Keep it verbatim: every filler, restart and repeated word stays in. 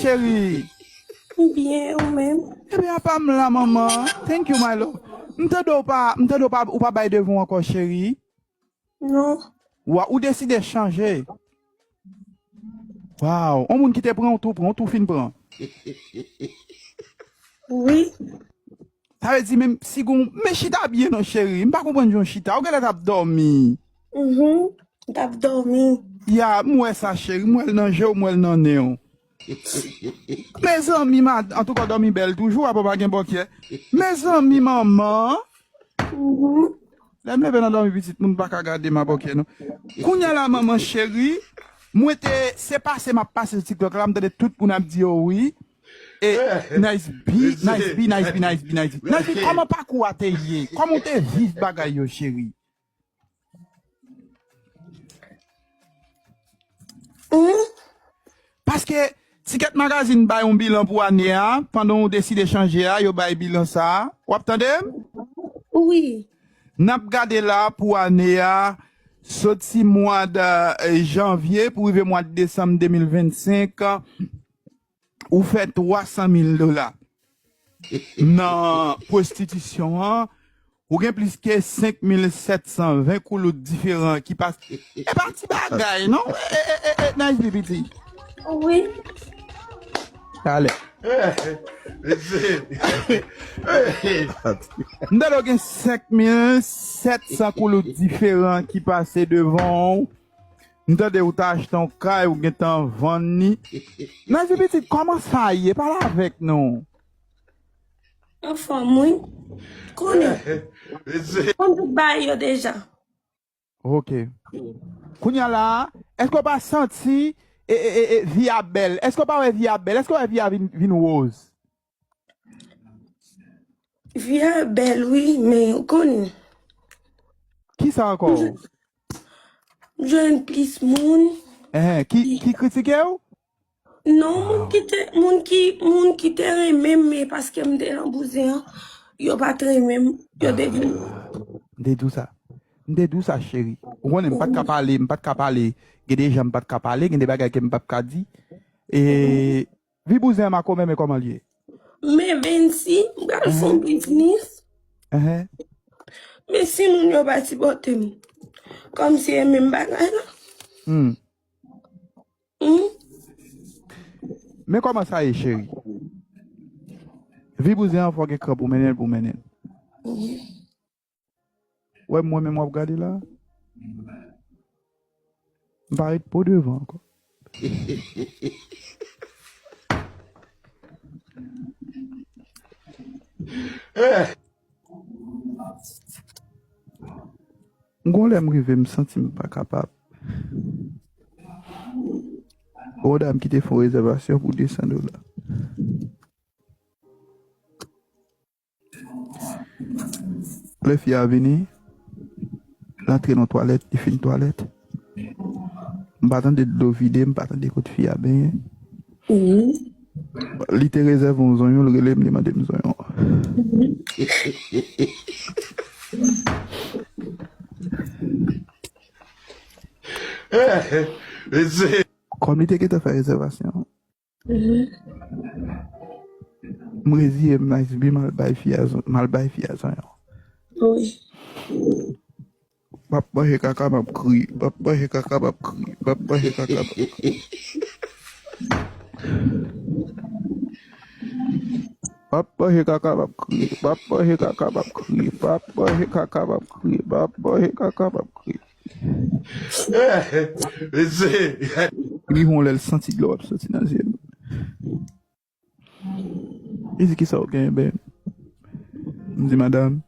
Cheri. M byen, ou menm? Ebyen, apa m la, manman? Thank you, my love. M tande w pa, m tande w pa, ou pa bay devan w ankò, cheri. Non. Wa, ou deside chanje. Waw, yon moun ki te pran w tou, pran w tou fin pran. Wi. Sa vle di, menm si gon, men chita byen non, cheri. M pa konprann jan w chita. Ou genlè t ap dòmi. Mhm. M t ap dòmi. Ya, m wè sa, cheri. M wè l nan je w, m wè l nan nen w. Mezanmi, mad-, antouka, w dòmi bèl toujou, apa w pa gen bòkyè. Mezanmi, manman. Mhm. Lè m leve nan dòmi, pitit moun pa ka gade m a bòkyè, non. Kounye a la, manman cheri, mwen te, se pase m ap pase sou TikTok la, m tande tout moun ap di yo wi. E Nice B, Nice B, Nice B, Nice B, Nice B. Nice B, kòman pakou a te ye? Kòman w te viv bagay yo, cheri? Paske Ticket Magazine bay yon bilan pou ane a, pandan w deside chanje a, yo bay bilan sa a. W ap tande m? Wi. N ap gade la pou ane a, soti mwa de, eh, janvye pou rive mwa desanm de mil vennsenk, ou fè twa san mil dola nan pwostitisyon an, ou gen plis ke senk mil sèt san ven koulout diferan ki pase. E pa ti bagay, non? E, e, e, e, Nice B piti. Wi. Talè. M tande w gen senk mil sèt san koulout diferan ki pase devan w. M tande ou ta achte yon kay, ou gentan vann li. Nice B pitit, kòman sa ye? Pale avèk nou. Anfòm, wi. Konnen. Konn tout bagay yo deja. Ok. Kounye a la, èske w pa santi, e, e, e, e, vi a bèl? Èske w pa wè vi a bèl? Èske w wè vi a vin, vin woz? Vi a bèl, wi, men ou konnen. Kisa ankò? M jwenn plis moun. Enhen, ki, ki kritike w? Non, moun ki te, moun ki, moun ki te renmen m, men paske m te nan bouzen an, yo pa t renmen m, yo te vin. M te di w sa. M te di w sa, cheri. Ou konnen, m pa t ka pale, m pa t ka pale. Gen de jan m pa t ka pale, gen de bagay ke m p ap ka di. E vi bouzen an makomè, men kòman l ye? Men vennsis, m pral fè yon biznis. Enhen. Men si moun yo pa sipòte m, kòmsi e menm bagay la. Hmm. Hmm? Men kòman sa ye, cheri? Vi bouzen an fò gen kran pou mennen l, pou mennen l. Wi. Wè mwen menm w ap gade la. M pa ret po devan ankò. M gon lè m rive, m santi m pa kapab. Gon dam ki te fè yon rezèvasyon pou de san dola. Lè fi a vini, l antre nan twalèt, li fin twalèt. M pa tande dlo vide, m pa tande kot fi a benyen. Mhm. Li te rezève yon zonyon, l rele m, li mande m zonyon. Mhm. Kòm li te gentan fè rezèvasyon an, mhm, m reziye m, Nice B, m al bay fi a zon-, m al bay fi a zonyon. Wi. M ap manje kaka, m ap kriye. M ap manje kaka, m ap kriye. M ap manje kaka, m ap kriye. M ap manje kaka, m ap kriye. M ap manje kaka, m ap kriye. M ap manje kaka, m ap kriye. M ap manje kaka, m ap kriye. Li won lè l santi dlo ap soti nan zye l. Li di, "Kisa w genyen, Ben?" M di, "Madanm,